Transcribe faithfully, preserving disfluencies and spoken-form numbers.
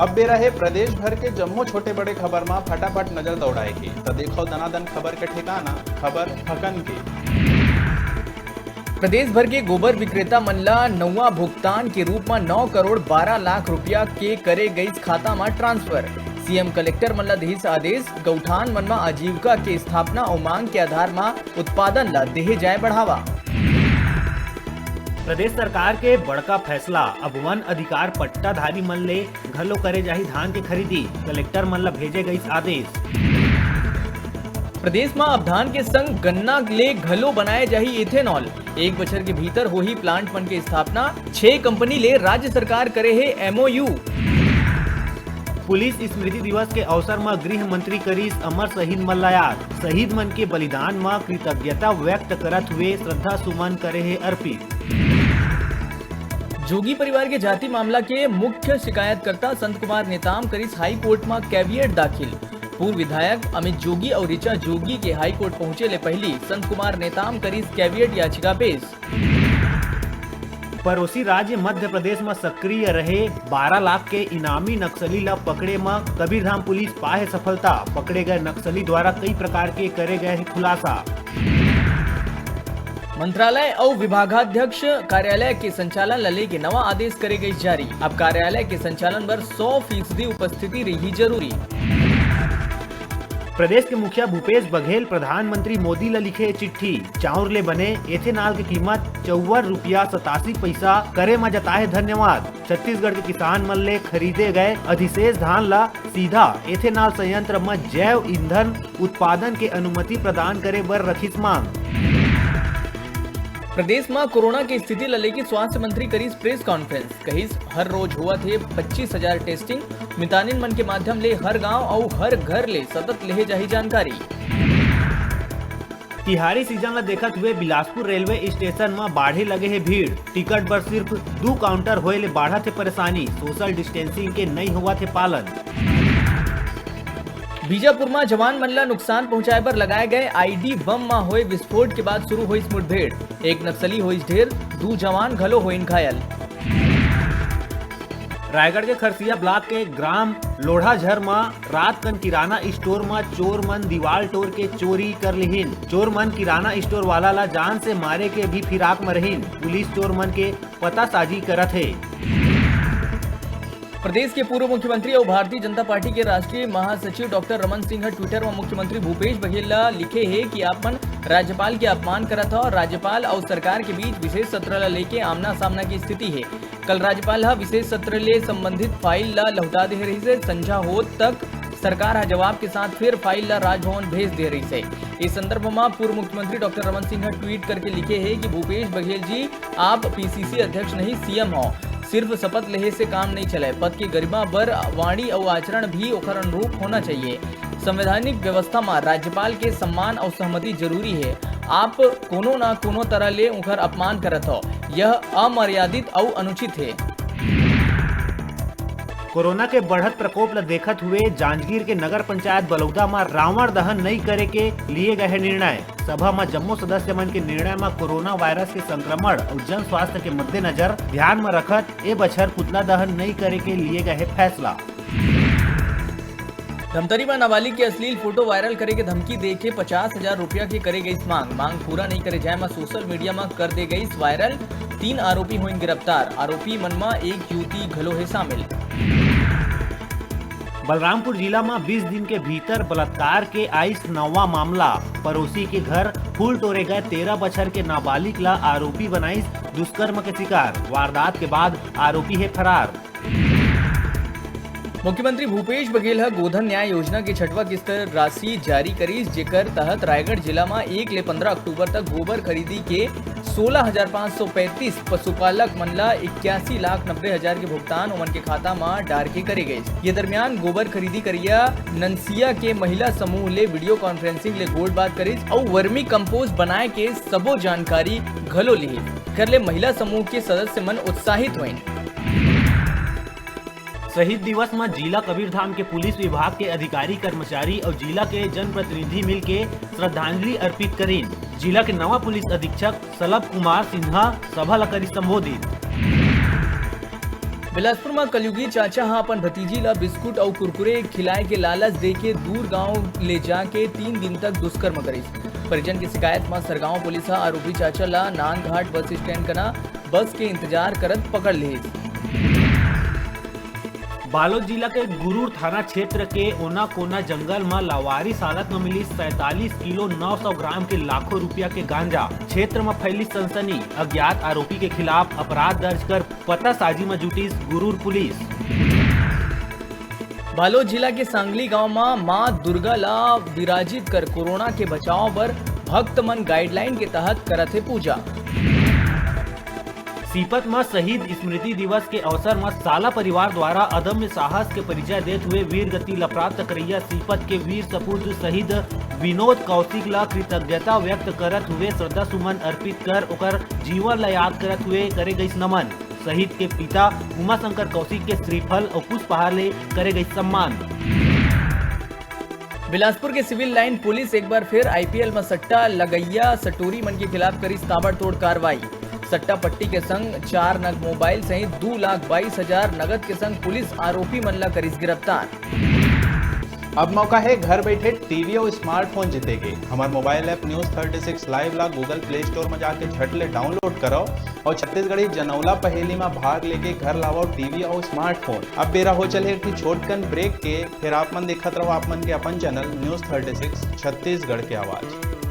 अब बेरा हे प्रदेश भर के जम्मो छोटे बड़े खबर मा फटाफट नजर दौड़ाए के। त देखो दनादन खबर के ठिकाना, खबर हकन के। प्रदेश भर के गोबर विक्रेता मन ला नउवा भुगतान के रूप मा नौ करोड़ बारह लाख रुपया के करे गइस खाता मा ट्रांसफर। सीएम कलेक्टर मन ला दिस आदेश, गौठान मन मा आजीविका के स्थापना अउ मांग के आधार मा उत्पादन ला देहे जाए बढ़ावा। प्रदेश सरकार के बड़का फैसला, अब वन अधिकार पट्टाधारी मन ले घलो करे जाही धान के खरीदी, कलेक्टर मन ला भेजे गइस आदेश। प्रदेश म अब धान के संग गन्ना ले घलो बनाए जाही ethanol। एक बछर के भीतर होही plant मन के स्थापना। छह कंपनी ले राज्य सरकार करे हे MOU। पुलिस स्मृति दिवस के अवसर म गृह मंत्री करिस अमर शहीद मन ला याद। शहीद मन के बलिदान म कृतज्ञता व्यक्त करत हुए श्रद्धा सुमन करे हे अर्पित। जोगी परिवार के जाति मामला के मुख्य शिकायतकर्ता संत कुमार नेताम करिस हाई कोर्ट म caveat दाखिल। पूर्व विधायक अमित जोगी अउ ऋचा जोगी के हाई कोर्ट पहुंचे ले पहिली संत कुमार नेताम करिस caveat याचिका पेश। पड़ोसी राज्य मध्य प्रदेश म सक्रिय रहे बारह लाख के इनामी नक्सली ल पकड़े म कबीरधाम पुलिस पाहे सफलता। पकड़े गए नक्सली द्वारा कई प्रकार के करे गए हे खुलासा। मंत्रालय अउ विभागाध्यक्ष कार्यालय के संचालन ल लेके नवा आदेश करे गइस जारी। अब कार्यालय के संचालन बर सौ फीसदी उपस्थिति रही जरूरी। प्रदेश के मुखिया भूपेश बघेल प्रधानमंत्री मोदी ल लिखे चिट्ठी। चाउर ले बने ethanol के कीमत चौवन रुपया सतासी पैसा करे म जताए धन्यवाद। छत्तीसगढ़ के किसान मन ले खरीदे गए अधिशेष धान ल सीधा ethanol संयंत्र म जैव ईंधन उत्पादन के अनुमति प्रदान करे बर रखिस मांग। प्रदेश म कोरोना के स्थिति ल लेके स्वास्थ्य मंत्री करिस प्रेस कॉन्फ्रेंस, कहिस हर रोज होवत हे पच्चीस हजार testing, मितानिन मन के माध्यम ले हर गांव अउ हर घर ले सतत लेहे जाही जानकारी। तिहारी सीजन ल देखत हुए बिलासपुर रेलवे स्टेशन म बाढ़े लगे हे भीड़। टिकट बर सिर्फ दू काउंटर होए ले बाढ़त हे परेशानी। सोशल डिस्टेंसिंग के नइ होवत हे पालन। बीजापुर म जवान मन ल नुकसान पहुंचाए बर लगाए गए आईडी बम म होए विस्फोट के बाद शुरू होइस मुठभेड़। एक नक्सली होइस ढेर, दू जवान घलो होइन घायल। रायगढ़ के खरसिया ब्लॉक के ग्राम लोढ़ाझर म रात कन किराना स्टोर म चोर मन दीवाल टोर के चोरी कर लिहिन। चोर मन किराना स्टोर वाला ला जान से मारे के भी फिराक म रहिन। पुलिस चोर मन के पतासाजी करत हे। प्रदेश के पूर्व मुख्यमंत्री अउ भारतीय जनता पार्टी के राष्ट्रीय महासचिव डॉक्टर रमन सिंह ह Twitter म मुख्यमंत्री भूपेश बघेल ल लिखे हे कि आप मन राज्यपाल के अपमान करत हव। राज्यपाल अउ सरकार के बीच विशेष सत्र ल लेके आमना-सामना की स्थिति हे। कल राज्यपाल ह विशेष सत्र ले संबंधित फाइल ल लहुटा दे रहिस हे। संझा होत तक सरकार ह जवाब के साथ फिर फाइल ल राजभवन भेज दे रहिस हे। इस संदर्भ म पूर्व मुख्यमंत्री डॉक्टर रमन सिंह ह tweet करके लिखे हे कि भूपेश बघेल जी, आप पीसीसी अध्यक्ष नहीं, सीएम हो। सिर्फ शपथ लेहे से काम नहीं चले। पद के गरिमा बर वाणी अउ आचरण भी ओखर अनुरूप होना चाहिए। संवैधानिक व्यवस्था म राज्यपाल के सम्मान अउ सहमति जरूरी हे। आप कोनो न कोनो तरह ले उंखर अपमान करत हो। यह अमर्यादित अउ अनुचित हे। कोरोना के बढ़त प्रकोप ल देखत हुए जांजगीर के नगर पंचायत बलौदा म रावण दहन नइ करे के लिए गए हे निर्णय। सभा म जम्मो सदस्य मन के निर्णय म कोरोना वायरस के संक्रमण अउ जन स्वास्थ्य के मद्देनजर ध्यान म रखत ए बछर पुतला दहन नइ करे के लिए गए हे फैसला। धमतरी म नाबालिग के अश्लील फोटो वायरल करे के धमकी दे के पचास हजार रुपया के करे गइस मांग। मांग पूरा नइ करे जाए म सोशल मीडिया म कर दे गइस वायरल। तीन आरोपी होइन गिरफ्तार। आरोपी मन म एक युवती घलो हे शामिल। बलरामपुर जिला म बीस दिन के भीतर बलात्कार के आइस नवा मामला। पड़ोसी के घर फूल टोरे गए तेरह बछर के नाबालिग ला आरोपी बनाइस दुष्कर्म के शिकार। वारदात के बाद आरोपी हे फरार। मुख्यमंत्री भूपेश बघेल ह गोधन न्याय योजना के छठवां किस्त राशि जारी करिस, जेकर तहत रायगढ़ जिला म एक ले पंद्रह अक्टूबर तक गोबर खरीदी के सोलह हजार पाँच सौ पैंतीस पशुपालक मन ल इक्यासी लाख नब्बे हजार के भुगतान ओमन के खाता म डार के करे गइस। ये दरमियान गोबर खरीदी करिया ननसिया के महिला समूह ले video conferencing ले गोठ बात करिस अउ वर्मी कंपोस्ट बनाए के सबो जानकारी घलो लिहिस। एकर ले महिला समूह के सदस्य मन उत्साहित होइन। शहीद दिवस म जिला कबीरधाम के पुलिस विभाग के अधिकारी, कर्मचारी अउ जिला के जनप्रतिनिधि मिलके श्रद्धांजलि अर्पित करिन। जिला के नवा पुलिस अधीक्षक सलभ कुमार सिन्हा सभा ल करिस संबोधित। बिलासपुर म कलयुगी चाचा ह अपन भतीजी ल बिस्कुट अउ कुरकुरे खिलाए के लालच देके दूर गांव ले जाके तीन दिन तक दुष्कर्म करिस। परिजन के शिकायत म सरगांव पुलिस ह आरोपी चाचा ल नांदघाट बस स्टैंड कना बस के इंतजार करत पकड़ लिस। बालोद जिला के गुरूर थाना क्षेत्र के ओना कोना जंगल म लावारिस हालत म मिली सैंतालीस किलो नौ सौ ग्राम के लाखों रुपया के गांजा। क्षेत्र म फैली सनसनी। अज्ञात आरोपी के खिलाफ अपराध दर्ज कर पतासाजी म जुटिस गुरूर पुलिस। बालोद जिला के सांगली गांव म मां दुर्गा ला विराजित कर कोरोना के बचाव बर भक्त मन गाइडलाइन के तहत करत हे पूजा। सीपत म शहीद स्मृति दिवस के अवसर म साला परिवार द्वारा अदम्य साहस के परिचय देत हुए वीर गति ल प्राप्त करैया सीपत के वीर सपूत शहीद विनोद कौशिक ल कृतज्ञता व्यक्त करत हुए श्रद्धा सुमन अर्पित कर ओकर जीवन ल याद करत हुए करे गइस नमन। शहीद के पिता उमाशंकर कौशिक के श्रीफल अउ पुष्पहार ले करे गइस सम्मान। बिलासपुर के सिविल लाइन पुलिस एक बार फिर आईपीएल म सट्टा लगैया सटोरी मन के खिलाफ करिस ताबड़तोड़ कार्रवाई। सट्टा पट्टी के संग चार नग मोबाइल सहित दू लाख बाईस हजार नगद के संग पुलिस आरोपी मन ला करिस गिरफ्तार। अब मौका हे घर बैठे टीवी अउ स्मार्टफोन जीते के। हमर mobile app news thirty six live ला Google Play Store म जाके झट ले डाउनलोड करव अउ छत्तीसगढ़ी जनौला पहेली म भाग लेके घर लावव टीवी अउ स्मार्टफोन। अब बेरा हो चले एक ठो छोटकन ब्रेक के, फिर आप मन देखत रहो आप मन के अपन channel news thirty six Chhattisgarh के आवाज़।